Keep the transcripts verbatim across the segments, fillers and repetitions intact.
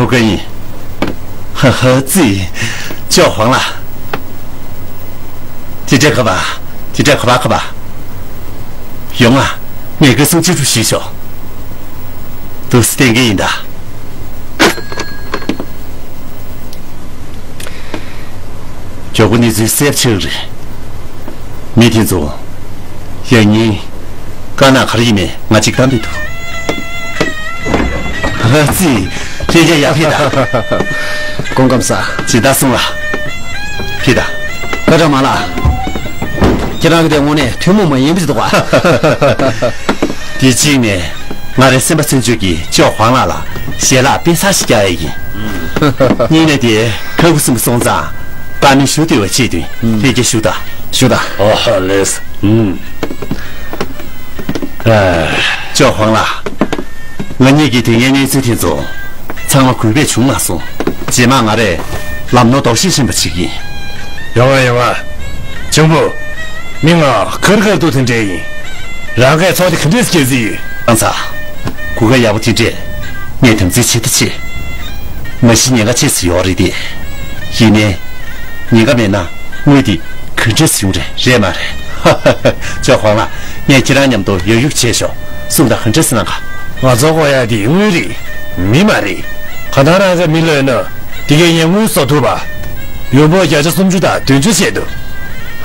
ཀ་ཡིན། ཧ་ཧ་ཙི། ཅོ་ཧོང་ལ། དེ་འདྲ་ག་བ། དེ་འདྲ་ག་བ་ག་བ། ཡོང་ང་། ངས་ཁ་སང་ཅི་ཐུབ་ཞུས་ཤོག་ཏུ་སི་བསྟན་གི་ཡིན་ད། མགྱོགས་པོ་གནས་ཚུལ་གསལ་པོ་ཆགས་ཀྱི་རེད། མི་དེ་ཚོ། ཡང་སྙིང་། དཀར་ནག་ག་རེ་ཡིན་མིན་ང་གཅིག་གཏམ་དུ་འདུག་ཨ་ཙི། ཁྱེད་ཀྱང་ཡར་ཕེབས་དང་། སྐུ་ཁམས་བཟང་། ཇི་ལྟར་སོང་ལ། ཕེབས་དང་། ཀ་ཁྲ་མ་ལགས། ཁྱེད་རང་གི་དེ་དངོས་གནས་ཐུན་མོང་མ་ཡིན་པ་ཞིག་འདུག་ག་དེ་གཅིག་ནས་ང་རའི་སེམས་པ་ཚུན་ཆོད་ཀྱི་ཅོ་ཧོང་ལགས་ལ་ཞལ་ལག་དཔེ་གསར་ཞིག་བརྒྱབ་ཡ་ཡིན། གཉིས་ནས་དེ་ཁ་ཁུ་སིམ་པོ་སོང་ཙང་བཀའ་མོལ་ཞུ་འདོད་པ་ཆེད་དུ་ཕེབས་སྐྱེལ་ཞུ་དང་། ཞུ་དང་། ཨོ་ཧ་ལེས། ཨུམ། ཨ། ཅོ་ཧོང་ལགས། ང་གཉིས་ཀྱིས་དེ་སྔའི་གནས་ཚུལ་དེ་ཚོ་ཚང་མ་གུས་པས་བྱུང་མ་སོང་། རྗེས་མ་ང་རས་ལམ་ནོར་ལྡོག་ཤེས་ཤེས་པ་ཅིག་ཡིན། ཡོང་ང་ཡོང་ང་། ཅུང་པོ། མི་ང་ཁར་ཁར་དུ་དེ་འདྲས་ཡིན། རང་གས་ཚོགས་དེ་ག་འདྲས་སྐྱེལ་རྩིས་ཡོད། ཨང་ཚ། གོ་སྐབས་ཡག་པོ་དེ་འདྲས་ངས་དམ་འཛིན་བྱེད་ད་ཆེ། མ་གཞི་ཉེན་ཁ་ཆེ་ཙམ་ཡོད་རེད་དེ། ཡིན་ནའི། ཉེན་ཁ་མེད་ན། དངུལ་འདི་ག་འདྲས་ཡོང་རེད། རེད་མ་རེད། ཧ་ཧ་ཧ། ཅོ་ཧོང་ལགས། ངས་ཁྱེད་རང་མཉམ་དུ་ཡོང་རྒྱུ་བྱས་ཤོག་གསུངས་དང་། ག་འདྲས་གནང་ག་ང་ཚོ་དགོས་ཡ་དེ་དངུལ་རེད། མི་མ་རེད། གང་ལྟར་རང་གི་མི་ལོས་ན་དེ་གས་ངས་དངུལ་བཟོ་ཐུབ་པ། ཡོང་འབབ་བརྒྱ་ཆ་སུམ་ཅུ་དང་བདུན་ཅུ་བྱས་འདུག་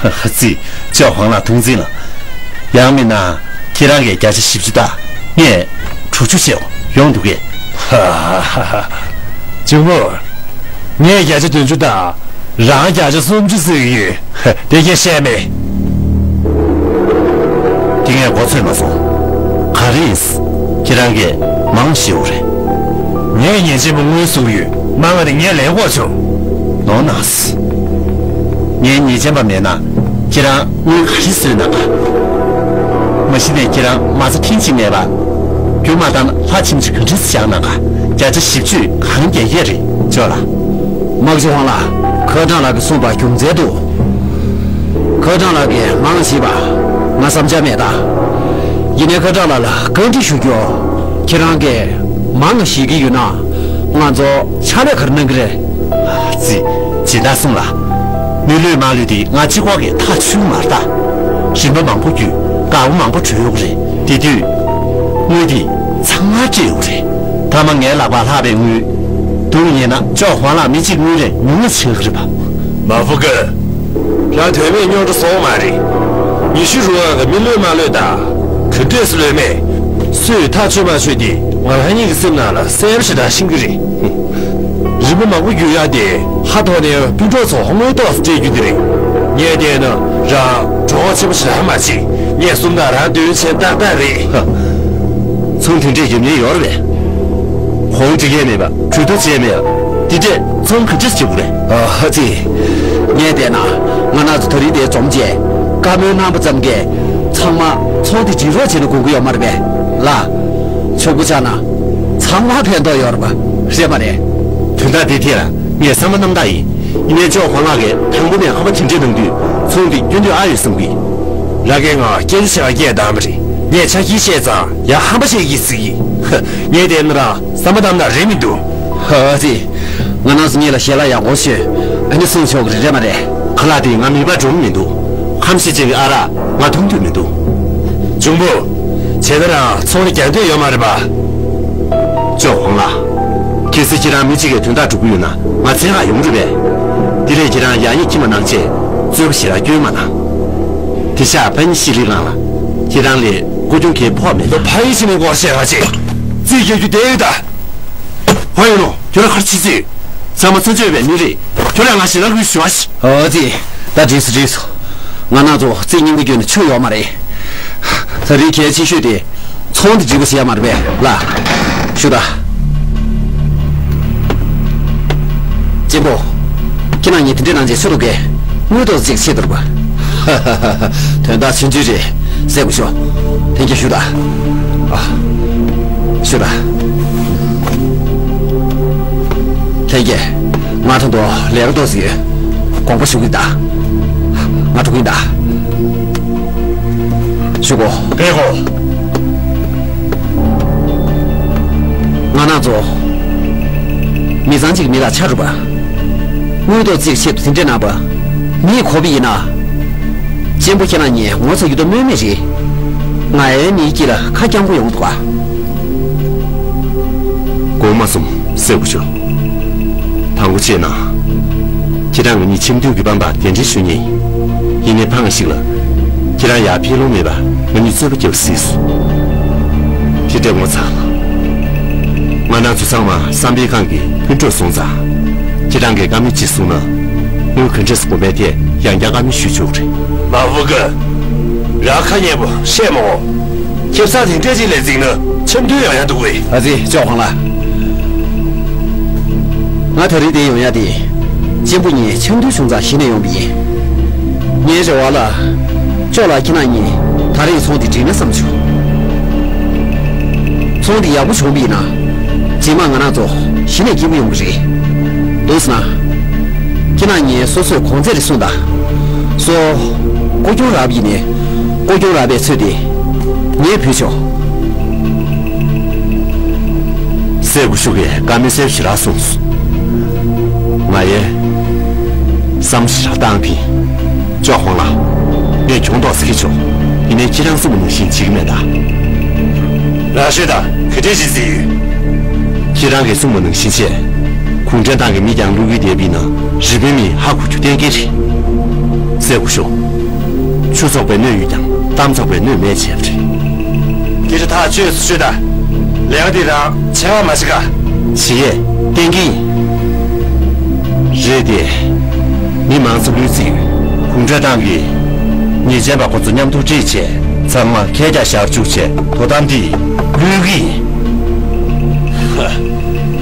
ཧ་ཧ་ཙི། ཅོ་ཧོང་ལགས་ཐུགས་འཛིན་ལ། ཡང་མིན་ན། ཁྱེད་རང་གིས་བརྒྱ་ཆ་བཞི་བཅུ་དང་ངས་དྲུག་ཅུ་བྱེད་ཡོང་འདུག་གས། ཧ་ཧ་ཧ། ཅུང་པོ། ངས་བརྒྱ་ཆ་བདུན་ཅུ་དང་། རང་བརྒྱ་ཆ་སུམ་ཅུ་ཟེར་གྱི་ཡོད། དེ་ཁྱེད་བཤད་མེད། དེ་ངས་གོ་ཚོད་མ་སོང་། ག་རེ་ཡིན། ཁྱེད་རང་གིས་མང་ཞེས་པ་རེད། ངས་ཉེས་ཅན་པ་དངུལ་བཟོ་གི་ཡོད། མང་བ་དེ་ངས་ལེན་དགོས་བྱུང་། ནོར་ནག་ངས་ཉེས་ཅན་པ་མེད་ན། ཁྱེད་རང་དངུལ་ག་རེ་བཟོས་གནང་ག་མ་གཞི་ནས་ཁྱེད་རང་མ་རྩ་ཐེངས་གཅིག་མེད་པ། རྒྱུ་མ་བཏང་ན་ལྷ་ཆེན་པོ་ཅིག་ག་འདྲས་བཞག་གནང་ག་བརྒྱ་ཆ་བཞི་བཅུ་གང་རྒྱག་ཡས་རེད། ཅོ་ལགས། དམག་སྤྱི་ཝང་ལགས། ཁ་ཁྲང་ལགས་ཀྱིས་གསུངས་པ་རྒྱུ་མཚན་འདུག་ཁ་ཁྲང་ལགས་ཀྱིས་མང་བཞེས་པ་ང་བསམ་འཆར་མེད་ད། ཡིན་ནའི་ཁ་ཁྲང་ལགས་ལ་བཀའ་འདྲི་ཞུ་རྒྱུ། ཁྱེད་རང་གིས་མང་བཞེས་ཀྱི་ཡོད་ན། ང་ཚོ་ཕྱག་ལས་ག་རེ་གནང་གི་རེད། ཙི། ཇི་ལྟར་སོང་ལ། མི་ལུས་དམག་ལུས་དེ་ང་གཅིག་པོ་གིས་ཐག་ཆོད་མ་རེད་ད། རིན་པ་མང་པོ་བརྒྱུད། འགག་པ་མང་པོ་གྲོལ་ཡོང་གི་རེད། དེ་དུས། དངུལ་དེ་ཚང་མ་སྤྲད་ཡོང་གི་རེད། མཐའ་མ་ངའི་ལག་པར་ལྷག་པའི་དངུལ། བསྡུར་ཉན་ན་ཅོ་ཧོང་ལགས་མི་གཅིག་དངུལ་རེ་ཉུང་ཉུང་ཆགས་ཀྱི་རེད་པ། མ་ཧྥུ་ཀུ། རང་དོན་མེད་རྙོག་དྲ་བཟོ་བ་མ་རེད། ཉི་ཤུ་རུ་ཨང་གི་མི་ལུས་དམག་ལུས་དང་། ག་འདྲས་སུ་ལུས་མེད། སུས་ཐག་ཆོད་མ་ཆོད་དེ་ང་རང་ཉིད་ཀྱི་སེམས་ནང་ལ་གསལ་པོ་ཞེ་དྲག་ཤེས་ཀྱི་རེད། རིན་པ་མང་པོ་བརྒྱུད་ཡག་དེ་ཧ་ཐོག་ནས་སྤུན་གྲོགས་ཚོ་དངུལ་ཏོག་ཙམ་སྤྲད་རྒྱུ་དེ་རེད། ངས་བལྟས་ན་རང་གྲོགས་ཆེན་པོ་ཞེ་དྲག་མ་བྱེད། ངས་གསུངས་དང་རང་དོན་བྱེད་ཏག་ཏག་རེད། ཚོང་དེ་འདྲས་ཡོད་མིན་ཡོད་རེད་པས། གོང་འགྲིག་ཡས་མེད་པ། གྲོས་བསྡུར་བྱས་མེད་པ། དེ་འདྲས་ཚོང་ག་འདྲས་བྱེད་དགོས་རེད། ཨ་ཧ་ཙི། ངས་བལྟས་ན་ང་རང་ཚོ་ད་རིང་དེ་འཛོམས་བྱས་བཀའ་མོལ་གནང་པ་ཙམ་གྱིས་ཚང་མ་ཚོང་དེ་འགྲིག་རོགས་བྱས་ན་དགོས་ཀྱི་ཡོད་མ་རེད་པས། ལགས། ཆོག་པོ་ཆགས་ན་ཚང་མ་ཕན་ཐོགས་ཡོད་རེད་པ། རེད་མ་རེད། དོན་དག་དེ་ཐད་ལ་ངས་བསམ་པ་རྣམ་དག་ཡིན། ཡིན་ནའི་ཅོ་ཧོང་ལགས་ཀྱིས་དང་པོ་ནས་ཧམ་པ་དེ་འདྲས་གནང་དུས་ཚོང་འདི་སྐྱོན་འདོད་ཨ་ཡོད་བསམ་གི། ར་གན་ང་སྐད་ཆ་བཤད་པ་སྐད་བཏང་བ་རེད། ངས་ཆ་ཤས་བཤད་ཙང་ཡང་ཧམ་པ་བཤད་ཀྱི་ཟེར་གི། ཧ། ངས་བལྟས་ན་རང་བསམ་པ་རྣམ་དག་རེད་མི་འདུག་ཧ་ཙི། ང་རང་ཚོ་གཉིས་ལ་ཞལ་ལག་ཡག་པོ་ཞུས། ཨ་ནི་གསུང་ཆོག་གི་རེད། རེད་མ་རེད། ཁ་ལག་དེ་ང་མིད་པ་འགྲོ་གི་མི་འདུག་ཧམ་བཤད་ཅན་གྱི་ཨ་རག་ང་འཐུང་འདོད་མི་འདུག་ཅུང་པོ། བྱས་ན་རང་ཚོང་རེ་རྒྱག་འདོད་ཡོད་མ་རེད་པ། ཅོ་ཧོང་ལགས། གལ་སྲིད་ཁྱེད་རང་མི་གཅིག་གིས་དོན་དག་སྒྲུབ་ཀྱི་ཡོད་ན་ང་འཚོལ་ག་ཡོང་གི་རེད་པས། དེ་ལས་ཁྱེད་རང་ཡག་ཉེས་ཁྱིམ་པ་གནང་ཆེད་རྩོད་པ་ཞེ་དྲག་སྐྱོན་མ་གནང་། དེ་ཤག་ཕ་ཉི་ཤི་ལི་ལང་ལ་ཁྱེད་རང་ལས་སྐུ་གྱོང་གས་ཕོག་མེད་ལ། ཕ་ཡི་ཤི་ནི་སྐོར་བཤད་ག་ཅིག་རྩིས་རྒྱག་རྒྱུ་བསྡད་ཡོད་ད། ཧོ་ཡོ་ནོ། ཁྱོད་རང་ག་རེ་བྱེད་རྩིས། ཚང་མ་ཚུན་ཆད་པའི་མི་རེད། ཁྱོད་རང་ང་ཞེ་དྲག་གི་ཞུ་བ་ཞིག་ཨོ་ཙི། ད་འགྲིག་སོང་འགྲིག་སོང་། ང་རང་ཚོ་རྩིས་རྙིང་པ་བརྒྱུད་ནས་ཆུ་ཡོད་མ་རེད། ད་རེས་གལ་ཆེ་ཤོས་དེ་ཚོང་དེ་འགྲིག་པ་བྱེད་ཡ་མ་རེད་པས་ལ། ཞུ་ད། གཅེན་པོ། ཁྱེད་རང་གཉིས་དེ་འདྲའི་ནང་བྱས་ཆོག་འདུག་གས། དངུལ་ཏོག་ཙམ་ཅིག་ཆེ་འདུག་པ། དོན་དག་ཆུང་ཆུང་རེད། གསལ་པོ་ཤོག་ཐེངས་ཀྱི་ཞུ་ད། ཨ། ཞུ་ད། ལྷན་རྒྱས། ང་ད་དུང་ལས་ཀ་ཏོག་ཙམ་ཡོད། དགོངས་པ་ཞུ་གི་ད། ང་འགྲོ་གི་ད། ཞུ་གོ་ཕེ་གོ་ང་རང་ཚོ། མི་ཚང་གཅིག་མི་ལ་ཆ་རུབ་པ། དངུལ་ཐོག་བརྩེགས་ཆེད་དུ་དེ་འདྲས་གནང་བ། མིས་གོ་བ་ཡིན་ན། གཅེན་པོ་ཁྱེད་རང་གཉིས་ངོ་ཚ་རྒྱུ་དོ་སྨོས་མེད་རེད། ང་ཡང་མིའི་དཀྱིལ་ལ་ཁ་རྐྱང་པོ་ཡོང་འདུག་ག་དགོངས་མ་ཚོམས་སྲས་སྐུ་ཞབས། དང་པོ་བྱས་ན། ཁྱེད་རང་ང་གཉིས་འཆམ་མཐུན་གྱི་དཔང་པ་གདན་འདྲེན་ཞུ་མཁན་ཡིན། ཡིན་ནའི་ཕངས་ཤིག་ལ། ཁྱེད་རང་ཡར་ཕེབས་ལོང་མེད་པ་ང་གཉིས་རྩོད་པ་རྒྱབ་སྲིད་སོང་། དེ་འདྲས་ངོ་ཚ་ལ། ང་རང་ཚོ་ཚང་མ་བསམ་འཕེལ་ཁང་གི་ཕུད་འགྲོ་སོང་ཙང་། ཁྱེད་རང་གིས་བཀའ་མོལ་ཅིག་གསུངས་ན། དངུལ་ག་འདྲས་སུ་དགོས་པའི་ཐད་ཡང་བསྐྱར་བཀའ་མོལ་ཞུ་ཆོག་རེད། མ་ཧྥུ་ཀུ། རང་ཁ་ཉན་པོ་བཤད་མ་འོང་། ཁེ་ས་དེ་འདྲས་ཅིག་ལ་གཟིགས་ན་འཆམ་མཐུན་ཡོང་ཡ་འདུག་གས། ཨ་ཙི་ཅོག་ཧོང་ལ། ང་ད་རེས་འདིར་ཡོང་ཡ་དེ། གཅེན་པོ་གཉིས་འཆམ་མཐུན་བྱུང་ཙང་གཞི་ནས་ཡོང་བ་ཡིན། ངའི་རེ་བ་ལ། ཅོག་ལགས་ཁྱེད་རང་གཉིས་ད་རེས་ཚོང་འདི་འགྲིག་ན་བསམ་བྱུང་། ཚོང་འདི་ཡག་པོ་བྱུང་བ་ཡིན་ན། རྗེས་མ་ང་རང་ཚོ་གཞི་ནས་སྐྱིད་པོ་ཡོང་གི་རེད། འདུག་ཟེར་ན། ཁྱེད་རང་གཉིས་སོ་སོས་གོང་ཚད་རེ་གསུངས་དང་། སོ། ཀུ་ཀྱོང་རག་པ་ཡིན་ནའི། ཀུ་ཀྱོང་རག་པའི་ཚོད་དེ། ངས་ཕུལ་ཆོག་སྲས་སྐུ་ཞབས་ཀྱིས་བཀའ་མོལ་གསལ་པོ་ཞེ་དྲག་གསུངས་སོང་། ང་ཡང་བསམ་བློ་ཞེ་དྲག་བཏང་གི་ཡིན། ཅོག་ཧོང་ལགས། ངས་གྱོང་ཏོག་ཙམ་ཁྱེར་ཆོག་ཡིན་ནའི་ཁྱེད་རང་གསུངས་པ་ནང་བཞིན་བྱེད་ཀྱི་མེད་ད། རང་ཤོད་དང་ག་འདྲས་བྱེད་རྩིས་ཡོད། ཁྱེད་རང་གིས་གསུངས་པ་ནང་བཞིན་བྱས། གུང་ཁྲན་ཏང་གི་མི་རྐྱང་བླུག་གི་བསྡད་པ་ཡིན་ན་རི་དཔོན་མིས་ཧ་གོ་རྒྱུ་གཏན་འཁེལ་རེད། སྲས་སྐུ་ཞབས། ཆུ་བཙོག་པའི་སྣོད་ཡོད་ཀྱང་གཏམ་བཙོག་པའི་སྣོད་མེད་བྱས་པ་རེད། སྐད་ཆ་ཐག་ཆོད་སུ་ཤོད་དང་། ལས་ཀ་འདི་རང་ཆེ་བ་མ་བྱེད་ཀ་བྱེད་ཡས་གཏན་འཁེལ་ཡིན། རེད་དེ། མི་མང་ཚོ་བློས་བརྩི་ཡོད། གུང་ཁྲན་ཏང་གིས་ཉེས་ཅན་པ་ཁོ་ཚོ་མཉམ་དུ་ཁྲིད་བྱས་ཚང་མ་ཁལ་རྒྱག་བཞག་བཅུག་བྱས་དོ་དམ་འདི་བླུག་གི་ཡིན། ཧ།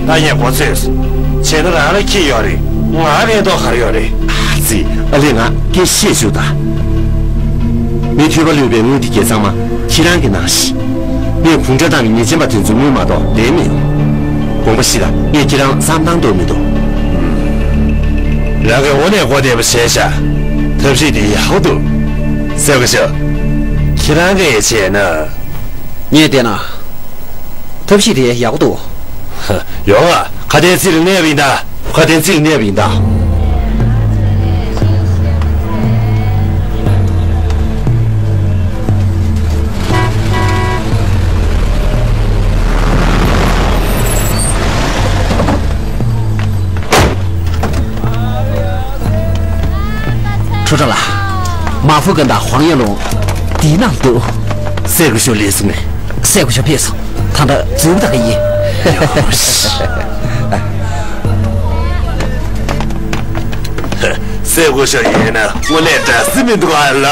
ད་ངས་མགོ་ཚོས། བྱས་ན་རང་ལ་ཁེ་ཡོད་རེད། ང་ཕན་ཐོགས་ག་རེ་ཡོད་རེད། ཨ་ཙི། ཨ་ལས། ང་སྐད་བཤད་བཅུག་ད། མི་ཐོས་པ་ལོས་པའི་དངུལ་འདི་གས་ཚང་མ་ཁྱེད་རང་གི་ནང་བཞིན། ངས་གུང་ཁྲན་ཏང་གི་ཉེས་ཅན་པ་དེ་ཚོའི་དངུལ་མ་གཏོགས་ལེན་མི་ཡོང་། དགོངས་པ་བཞེས་ད། ངས་ཁྱེད་རང་བསམ་སྟངས་འདོར་མི་འདུག་རང་གིས་དངོས་གནས་མགོ་བདེ་པོ་བྱས་ཤག་ཐབས་ཤེས་དེ་ཡག་པོ་འདུག་སྲས་སྐུ་ཞབས། ཁྱེད་རང་གིས་བྱས་ན། ངས་བལྟས་ན། ཐབས་ཤེས་དེ་ཡག་པོ་འདུག་ཡོང་ཨ། ཁ་དན་རྩིས་ལ་གནས་པ་ཡིན་ད། ཁ་དན་རྩིས་ལ་གནས་པ་ཡིན་ད། ཁྲུའུ་ཀྲང་ལགས། མ་ཧྥུ་ཀུན་དང་ཧུའང་ཡན་ལུང་འདིའི་ནང་འདུག་སྲས་སྐུ་ཞབས་ལས་སུ་མེད། སྲས་སྐུ་ཞབས་ཕེབས་སོང་། ད་ལྟ་འཛུལ་བ་ད་ག་ཡིན། སྲས་སྐུ་ཞབས་ཡིན་ན་དངོས་གནས་འདྲ་སྲིད་མི་འདུག་ཨ་ལ།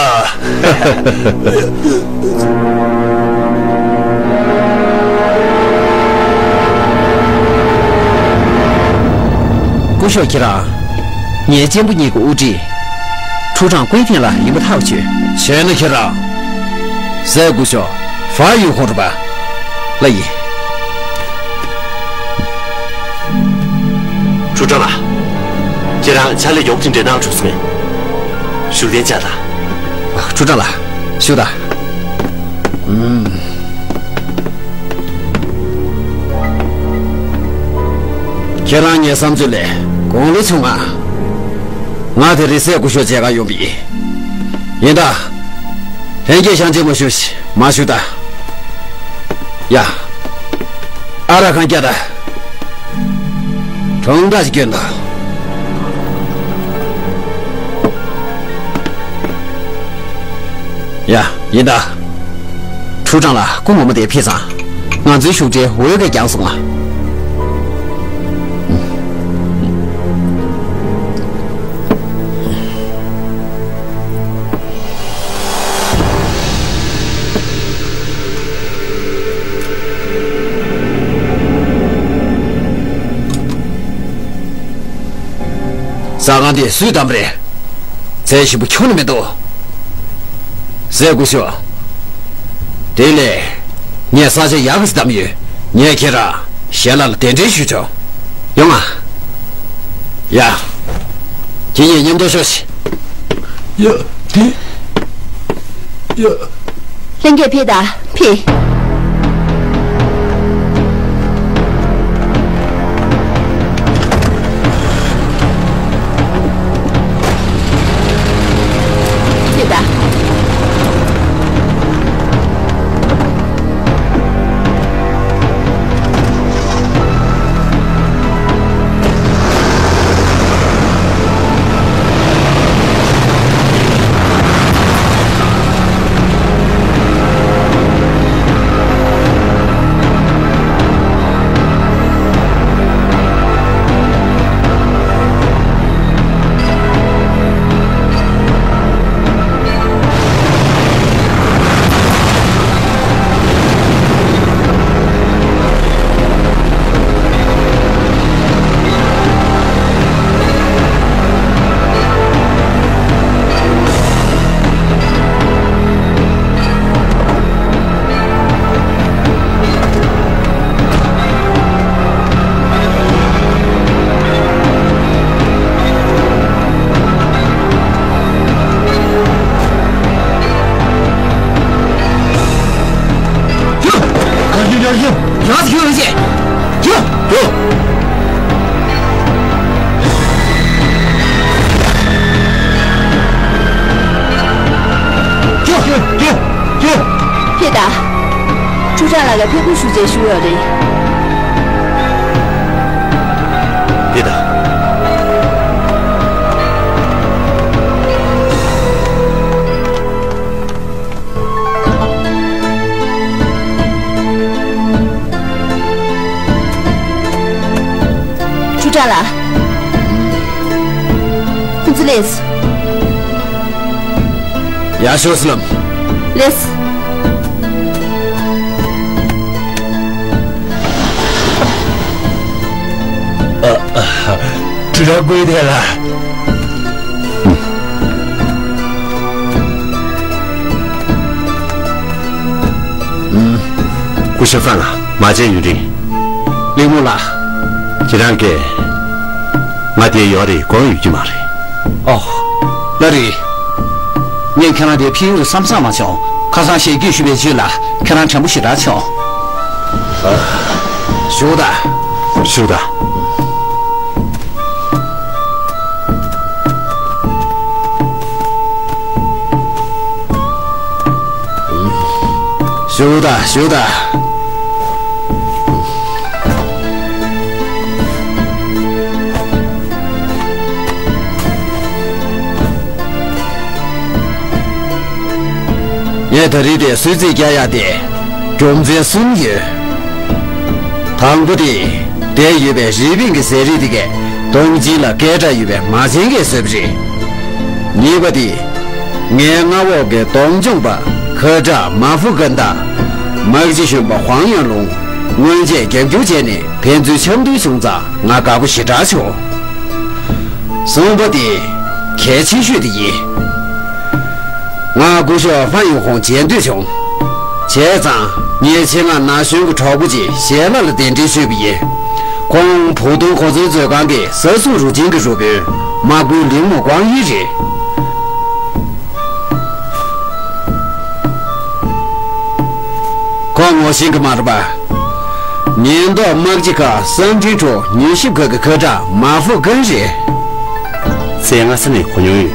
སྐུ་ཞབས་ཁྱེད་རང་། ངའི་གཅེན་པོ་གཉིས་ཀྱི་དབུ་ཁྲིད། ཁྲུའུ་ཀྲང་ཀུའེ་ཐེན་ལ་ཡིན་པ་ཐག་ཆོད། བྱས་ན་ཁྱེད་རང་། སྲས་སྐུ་ཞབས། ཧྥ་ཡུས་ཧོང་རེད་པ། ལགས་ཡིན། ཁྲུའུ་ཀྲང་ལགས། ཁྱེད་རང་ཕྱག་ལས་མགྱོགས་ཅིག་འདྲ་གནང་བྱུང་སོང་ངས། བཞུགས་གདན་བཅག་དང་། ཁྲུའུ་ཀྲང་ལགས། བཞུགས་དང་། ཨུམ། ཁྱེད་རང་ངའི་བསམ་ཚུལ་ལས་དགུང་ལོ་ཆུང་ང་། ང་དེ་རིང་སྲས་སྐུ་ཞབས་མཇལ་ཁ་ཡོང་པ་ཡིན། ཡིན་ད། ལྷན་རྒྱས་ཤང་ཆེན་མོ་ཞུ་ཞིག་མ་ཞུ་ད། ཡ། ཨ་ར་ཁང་རྒྱ་ད། གྲོང་རྡལ་གྱི་སྐྱོན་དང་། ཡ། ཡིན་ད། ཁྲུའུ་ཀྲང་ལགས་སྐུ་ངོ་མ་དེ་ཕེབས་ཙང་། ང་ཚོའི་བཞུགས་གྲལ་འོས་འགན་བརྒྱངས་སོང་ང་། ཟ་ཁང་འདི་སུས་བདམས་རེད། ཚལ་ཞིམ་པོ་ཁྱོན་ནས་མི་འདུག་སྲས་སྐུ་ཞབས། དེ་ལས། ངས་ས་ཆ་ཡག་གི་བདམས་ཡོད། ངས་ཁྱེད་རང་ཞལ་ལག་ལ་གདན་འདྲེན་ཞུ་ཆོག་ཡོང་ང་། ཡ། ཁྱེད་གཉིས་མཉམ་དུ་ཤོག་ཤིག་ཡ། དེ། ཡ། ལྷན་རྒྱས་ཕེབས་དང་ཕེབས། ཁྲ་ལགས་ཀྱིས་ཕེབས་སྒུག་ཞུ་ཅེས་ཞུས་ཡོད་རེད། འདི་དང་། ཁྲུ་ཁྲ་ལགས། ཁོང་ཚོ་སླེབས། ཡར་ཤོག་ཟེར་ལབ། སླེབས། ཨ། ཨ། ཁྲུ་ཁྲ་སྐུ་ཡི་དེ་ལ། སྐུ་ཞབས་ཧྥན་ལགས། མ་བྱན་ཡུན་རིང་། གླེང་མོ་ལགས། ཁྱེད་རང་གིས་ང་དེར་ཡོད་རེད་དགོངས་ཡོད་ཀྱི་མ་རེད། ཨོ། ལགས་རེད། ངས་ཁྱེད་རང་དེར་ཕེབས་ཡོང་དུས་བསམ་བསམ་མ་བྱུང་། ཁ་སང་ཞལ་རྒྱུན་ཞུས་པའི་རྗེས་ལ་ཁྱེད་རང་དྲན་པོ་ཞེ་དྲག་བྱུང་། ཨ། བཞུགས་དང་། བཞུགས་དང་། བཞུགས་དང་། བཞུགས་དང་། ངས་ད་རེས་དེར་གསོལ་ཚིགས་རྒྱག་ཡག་དེ་རྒྱུ་མཚན་གསུམ་ཡོད། དང་པོ་དེ། དེར་ཡོད་པའི་རི་པིན་གྱི་ཟས་རིགས་དེ་གའི་གདོང་ཅན་ལ་སྐད་གྲགས་ཡོད་པའི་མ་བྱན་གྱིས་བཟོས་པ་རེད། གཉིས་པ་དེ། ངའི་མངའ་འོག་གི་གདོང་མཆོང་པ་ཁ་ཁྲ་མ་ཧྥུ་ཀན་དང་། དམག་སྤྱི་གཞོན་པ་ཧུའང་ཡང་ལུང་སྔོན་ཆད་རྒྱབ་སྐྱོར་བྱས་ནས་ཕན་ཚུན་འཆམ་མཐུན་བྱུང་ཙང་ང་དགའ་པོ་ཞེ་དྲག་བྱུང་། གསུམ་པ་དེ་གལ་ཆེ་ཤོས་དེ་ཡིན། ང་སྐུ་ཞབས་ཧྥན་ཡུང་ཧུང་མཇལ་འདོད་བྱུང་། བྱས་ཙང་ངས་ཆེད་མངགས་ན་གཞོན་གྱི་གྲོགས་པོ་ཅིག་ཞལ་ལག་ལ་གདན་འདྲེན་ཞུས་པ་ཡིན། ཁོང་བོ་ཏུང་གོ་མཚོན་མཛོད་ཁང་གི་ས་སྲུང་རུ་ཆེན་གྱི་རུ་དཔོན་དམག་དཔོན་ལིང་མོ་ཀོང་ཡི་རེད། ཁོང་ངོ་ཤེས་ཀྱི་མ་རེད་པ། ཉེན་རྟོག་དམག་སྤྱི་ཁག་གསང་འཕྲིན་ཁྲུའུ་མྱུལ་ཞིབ་ཁང་གི་ཁ་གྲགས་མ་ཧྥུ་ཀན་རེད། ཚེས་ལྔ་ཚེ་ནས་གོ་མྱོང་ཡོད།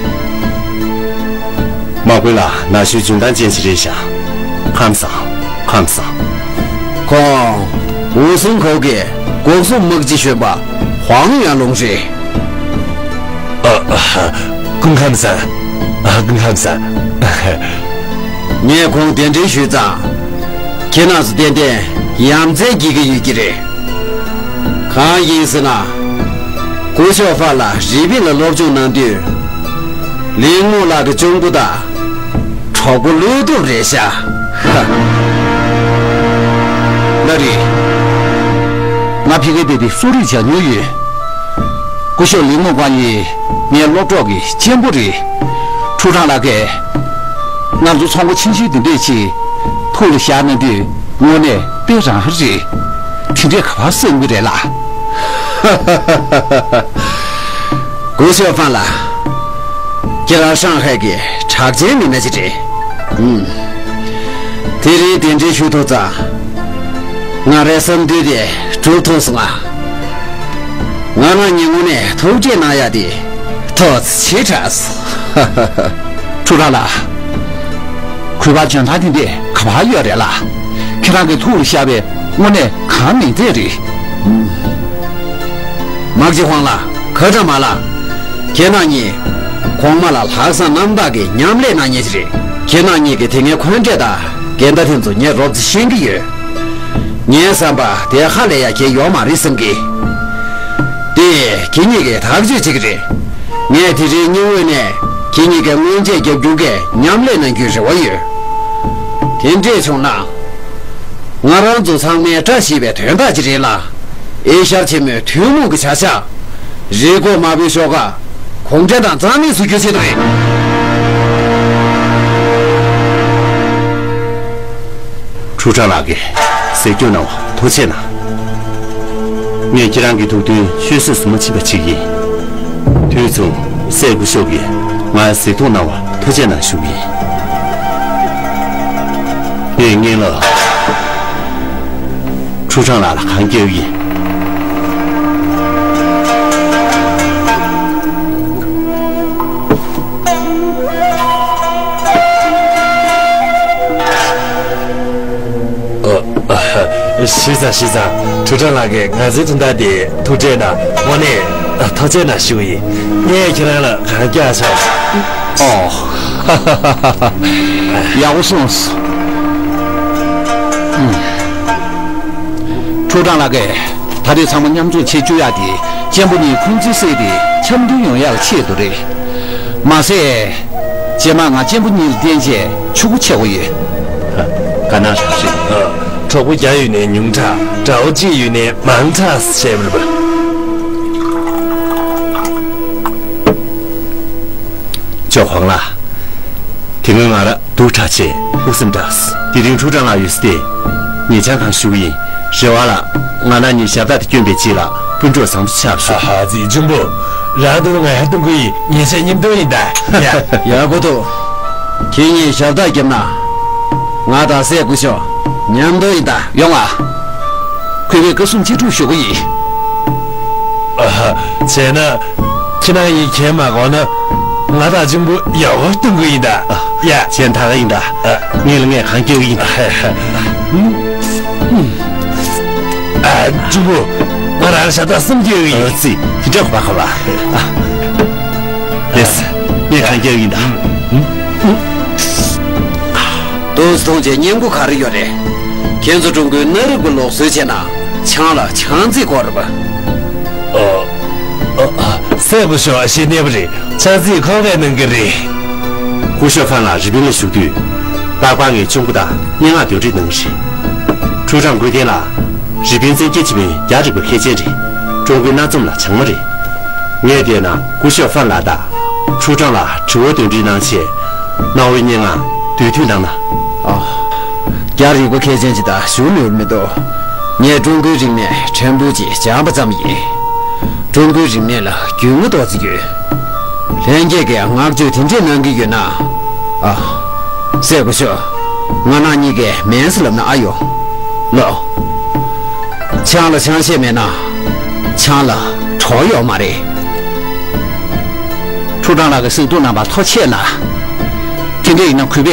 དམག་དཔོན་ལགས་ན་གཞོན་འཇོན་ཐང་ཅན་ཞིག་རེད་ཤག་ཁམས་བཟང་། ཁམས་བཟང་། ཁོང་ཝུ་སུང་ཁོའུ་གི་འགོག་སྲུང་དམག་སྤྱི་གཞོན་པ་ཧུའང་ཡང་ལུང་རེད། ཨ། ཨ། སྐུ་ཁམས་བཟང་། ཨ། སྐུ་ཁམས་བཟང་། ངས་ཁོང་གདན་འདྲེན་ཞུས་ཙང་། ཁྱེད་རྣམ་ཚོ་ཏན་ཏན་ཡ་མཚན་སྐྱེ་གི་ཡོད་ཀྱི་རེད། གང་ཡིན་ཟེར་ན། སྐུ་ཞབས་ཧྥ་ལགས་རི་པིན་ལ་སློབ་སྦྱོང་གནང་དུས། ལིང་མོ་ལགས་ཀྱི་གཅུང་པོ་དང་། གྲོགས་པོ་བློས་ཐུབ་རེད་ཤག་ཧ། ལགས་རེད། ང་ཕ་གིར་བསྡད་དེ་གསོ་རིག་སྦྱང་མྱོང་ཡོད། སྐུ་ཞབས་ལིང་མོ་ཀོང་ཡི་ངའི་སློབ་གྲོགས་ཀྱི་གཅེན་པོ་རེད། ཁྲུ་ཁྲང་ལགས་ཀྱིས་ང་ཚོ་ཚོང་པ་ཆུང་ཆུང་འདི་འདྲས་ཅིག་ཐུགས་ལ་བཞག་གནང་དུས་དངོས་གནས་དཔེ་རང་རེད། དེ་འདྲས་ག་པར་བསམ་གྱི་རེད་ལགས། སྐུ་ཞབས་ཧྥང་ལགས། ཁྱེད་རང་ཧྲང་ཧའེ་གི་གྲགས་ཅན་མི་སྣ་ཅིག་རེད། ཨུམ། དེ་རིང་གདན་འདྲེན་ཞུ་ཐུབ་ཙང་། ང་རའི་བསམ་འདུན་དེ་འགྲུབ་ཐུབ་སོང་ང་། ང་རང་ཉིད་ངོས་ནས་ཐུགས་རྗེ་གནང་ཡག་དེ་ཐུགས་རྗེ་ཆེ་དྲགས། ཁྲུ་ཁྲང་ལགས། གུས་པ་འཇོན་ཐང་དེ་འདྲས་ག་པར་ཡོད་རེད་ལགས། ཁྱེད་རང་གི་ཐུགས་ལ་ཤར་བའི་དངོས་གནས་གང་མིན་ཚད་རེད། དམག་སྤྱི་ཧོང་ལགས། ཁ་ཁྲ་མ་ལགས། ཁྱེད་རྣམ་གཉིས་གོང་མ་ལ་ལྷག་བསམ་རྣམ་དག་གིས་མཉམ་ལས་གནང་མཁན་ཞིག་རེད། ཁྱེད་རྣམ་གཉིས་ཀྱི་དེ་སྔའི་འཁོན་འགྲས་དང་འགལ་ཟླ་དེ་ཚོ་ངས་རོབ་ཙམ་ཤེས་ཀྱི་ཡོད། ངའི་བསམ་པར་དེ་ཧ་ལས་ཡག་གི་ཡོད་མ་རེད་བསམ་གི། དེ་ཁྱེད་གཉིས་ཀྱིས་ཐག་གཅོད་བྱེད་ཀྱི་རེད། ངས་དེ་རིང་སྙིང་དབུས་ནས་ཁྱེད་གཉིས་ཀྱི་སྔོན་ཆད་རྒྱབ་སྐྱོར་གྱིས་མཉམ་ལས་གནང་རྒྱུའི་རེ་བ་ཡོད། དེ་འདྲས་བྱུང་ན། ང་རང་ཚོ་ཚང་མའི་བཀྲ་ཤིས་པའི་དོན་དག་ཅིག་རེད་ལ། ཨེ་ཤར་ཆེན་མོའི་ཐུན་མོང་གི་བྱ་གཞག་རེས་སྐོར་མ་བུའི་ཤོག་ཁག་གུང་ཁྲན་ཏང་རྩ་མེད་བཟོ་རྒྱུའི་ཆེད་དུ་རེད། ཁྲུ་ཁྲང་ལགས་ཀྱིས་གཟིགས་སྐྱོང་གནང་བར་ཐུགས་རྗེ་གནང་། ངས་ཁྱེད་རང་གི་ཐུགས་འདུན་ཆུད་ཟོས་སུ་མ་ཕྱིན་པ་ཞིག་ཡིན། དུས་མཚུངས་སྲས་སྐུ་ཞབས་ཀྱིས་ང་གཟིགས་སྐྱོང་གནང་བར་ཐུགས་རྗེ་གནང་ཞུ་གི་ཡིན། ངས་སྔོན་ལ། ཁྲུ་ཁྲང་ལགས་ལ་གང་སྐྱོན་ཡིན། ཞེ་ས་ཞེ་ས། ཁྲུའུ་ཀྲང་ལགས་ཀྱིས་ང་ཚོའི་དོན་དག་དེ་ཐུགས་ཁྲལ་གནང་། དངོས་གནས་ཐུགས་རྗེ་གནང་ཞུ་གི་ཡིན། ངས་ཁྱེད་རང་ལ་གང་རྒྱག་ཆོག་ཨོ། ཡག་པོ་གསུངས། ཨུམ། ཁྲུའུ་ཀྲང་ལགས་ཀྱིས་ད་རེས་ཚང་མ་མཉམ་འཛོམས་བྱེད་བཅུག་ཡག་དེ་གཅེན་པོ་གཉིས་ཁུང་ཙི་བསྲེས་ཏེ་འཆམ་མཐུན་ཡོང་ཡག་ཆེད་དུ་རེད། མ་ཟད། རྗེས་མ་ང་གཅེན་པོ་གཉིས་ལ་བརྟེན་བྱས་ཕྱུག་པོ་ཆགས་ཀྱི་ཡོད། ག་ན་རེད། གྲོགས་པོ་བརྒྱ་ཡོད་ནའི་ཉུང་དྲགས། དགྲ་བོ་གཅིག་ཡོད་ནའི་མང་དྲགས་ཟེར་བ་རེད་པ། ཅོ་ཧོང་ལགས། དེ་སྔོན་ང་རང་སྡུག་དྲགས་བྱས་དབུགས་སེམས་འདྲ། དེ་རིང་ཁྲུའུ་ཀྲང་ལགས་ཡོད་ས་དེ། ངེད་ཅག་གང་ཞུ་གི་ཡིན། རེ་བ་ལ། ང་རང་གཉིས་ཞབས་བཏགས་དེ་བསྐྱོན་པའི་རྗེས་ལ་སྤུན་གྲོགས་བཟང་པོ་ཆགས་ཤོག་ཧ་ཧ། ཙི་གཅུང་པོ། རང་འདུག་ན་ང་ཡར་གཏོང་གི་ཡིན། ངེད་ཚོས་མཉམ་གཏོང་ཡིན་ད། ཡ། ཡག་པོ་འདུག་ཁྱེད་གཉིས་ཞབས་བཏགས་བརྒྱབ་ན། ང་དང་སྲས་སྐུ་ཞབས་མཉམ་གཏོང་ཡིན་ད། ཡོང་ང་། གུས་པས་བཀའ་གསུང་ཅི་སྒྲུབ་ཞུ་གི་ཡིན། ཨ་ཧ། བྱས་ན། ཁྱེད་རང་གཉིས་གྱེས་མ་དགོས་ན། ང་དང་གཅུང་པོ་ཡག་པོ་གཏོང་གི་ཡིན་ད། ཡ། བྱས་ན་ད་ག་ཡིན་ད། ཨ། ངས་ལ་ངས་གང་སྐྱོན་ཡིན་ད། ཨ་ཧ་ཧ། ཨ། གཅུང་པོ། ང་རང་ཞབས་བཏགས་གསུམ་སྐྱོན་གི་ཡིན། ཨ་ཙི། དེ་འདྲ་གོ་བ་གོ་བ། ཨ། ཡེས། ངས་གང་སྐྱོན་ཡིན་ད། ཨ། ཏོག་ཙམ་མཐོང་བྱས་སྙན་པོ་ག་རེ་ཡོད་རེད། ཁྱེད་ཚོ་ཀྲུང་གོའི་གནའ་རབས་ཀྱི་ལུགས་སྲོལ་བྱས་ན་ཆང་ལ་ཆང་རྩིས་དགོས་རེད་པ། ཨ། ཨ། ཨ། སྲས་སྐུ་ཞབས་ཞེ་གནས་པ་རེད། ཆང་རྩིས་ཁོང་གིས་གནང་གི་རེད། སྐུ་ཞབས་ཧྥན་ལགས་རི་པིན་ལ་བཞུགས་དུས། རྟག་པར་ངས་ཅུང་པོ་དང་སྙན་ངག་འདོན་སྤྲོད་གནང་གི་རེད། ཁྲུའུ་ཀྲང་ཀུའེ་ཐེན་ལགས། རི་པིན་བཙན་སྐྱེས་སྤྱི་དཔོན་རྒྱ་རིག་པ་མཁས་ཅན་རེད། ཀྲུང་གོའི་གནའ་རྩོམ་ལ་བྱང་མ་རེད། ངས་བལྟས་ན་སྐུ་ཞབས་ཧྥན་ལགས་དང་། ཁྲུའུ་ཀྲང་ལ་དྲི་བ་འདོན་སྤྲོད་གནང་ཆེད། གནའ་བོའི་སྙན་ངག་དུས་མཐུད་གནང་ན། ཨ། རྒྱ་རིག་པ་མཁས་ཅན་ཅིག་དང་ཞུ་ལོས་མི་འདུག་ངས་ཀྲུང་གོའི་རིག་གནས་ཕྲན་བུ་ཅིག་སྦྱངས་པ་ཙམ་ཡིན། ཀྲུང་གོའི་རིག་གནས་ལ་རྒྱུས་མངའ་ཏོག་ཙམ་ཡོད། ལྷན་རྒྱས་ཀྱིས་བསྔགས་བརྗོད་དེ་འདྲས་གནང་གི་ཡོད་ན། ཨ། སྲས་སྐུ་ཞབས། ང་རང་གཉིས་ཀས་མིན་ཟེར་ལབ་ན་ཨ་ཡོང་། ལོ། ཆང་ལ་ཆང་ཤས་མེད་ན། ཆང་ལ་གྲོགས་ཡོད་མ་རེད། ཁྲུའུ་ཀྲང་ལགས་ཀྱིས་གཟེངས་བསྟོད་གནང་བར་ཐུགས་རྗེ་ཆེ་གནང་། དེ་འདྲ་ཡིན་ན་གུས་པས་